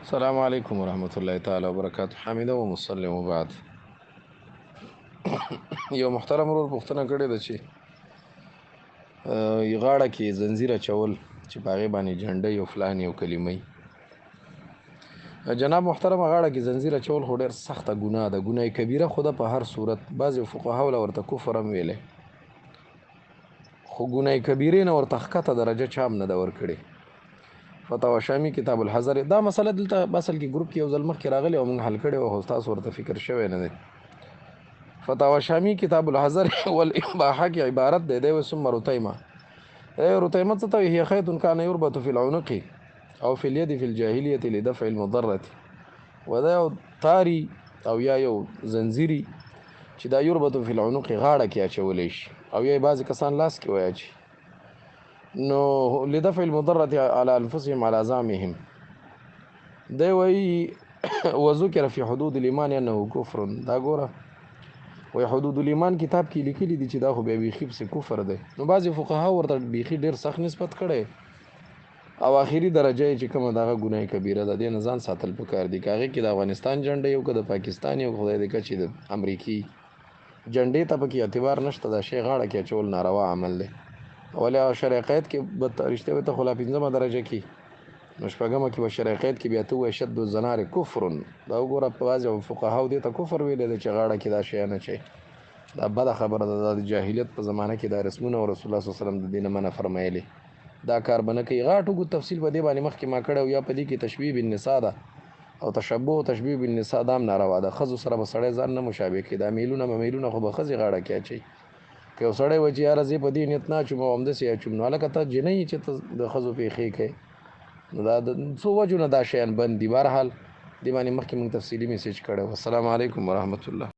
السلام علیکم ورحمت الله تعالی وبرکاته. حمیده و مسلم وبعد. یو محترم ورور پوښتنه کړې ده چې غاړه کې زنجیر اچول چې په هغې باندې جنډه یو فلان یو کلمه، جناب محترم، غاړه کې زنجیر اچول خو ډېر سخته ګناه ده، ګناه کبیره خو ده په هر صورت. بعضې فقهاو له ورته کفر هم ویلی، خو ګناه کبیرې نه ورته ښکته درجه چا هم نه ده ورکړې. فتاوا شامی کتاب الحذر دا مسله دلته په اصل کې ګروپ کې یو ځل مخکې راغلې او موږ حل کړې وه، خو تاسو ورته فکر شوی نه دی. فتاوا شامی کتاب الحذر والاباحه کې عبارت دی، دی ثم رتیمه، رتیمه څه ته وایي؟ هي خیط کان یربط فی العنق او فی الید فی الجاهلیة لدفع المضرة. ودا یو تاری او یا یو زنځیري چې دا یربط فی العنق غاړه کې اچولی شي، او یا بعضې کسان لاس کې وایي چې نو لدفع المضرة على انفسهم على زعمهم. دی وایي وذکر فی حدود الايمان انه کفر. دا ګوره وای حدود الايمان کتاب کې لیکلي دي چې دا خو بیا بیخي پسې کفر دی. نو بعضې فقها ورته بیخي ډېر سخت نسبت کړی او آخري درجه یې چې کومه دغه ګناه کبیره ده، دې نه ځان ساتل پکار دي. که هغې کې د افغانستان جنډه یو که د پاکستان یو، خدای دې که چې د امریکې جنډې ته پکې اعتبار نشته. دا شی غاړه کې اچول ناروا عمل دی. ولې هغه شرع قید کې به رښتیا وایي ته خو لا پنځمه درجه کې، نو شپږمه کې به شرع قید کې بیا ته ووایې شد الزنار کفر. دا وګوره په بعضې فقهاو دې ته کفر ویلی دی چې غاړه کې دا شیان اچوي. دا بده خبره ده، دا د جاهلیت په زمانه کې دا رسمونه او رسول الله صلی الله علیه وسلم د دې نه منع فرمایلی، دا کار به نه کوي. غاټ اوږد تفصیل په دې باندې مخکې ما کړی او یا په دې کې تشبیه بالنساء ده او تشبه او تشبیه بالنساء دام ناروا ده. ښځو سره به سړی ځان نه مشابه کوي. دا میلونه میلونه خو به ښځې غاړه کې اچوي. که یو سړی وایي چې یاره زه په دې نیت نه اچوم او همداسې اچوم، نو هلکه ته جنۍ یې چې ته د ښځو پېښې کوې. نو دا د څو وجو نه دا شیان بند دي. بهرحال دې باندې مخکې موږ تفصیلي میسج کړی و. السلام علیکم ورحمت الله.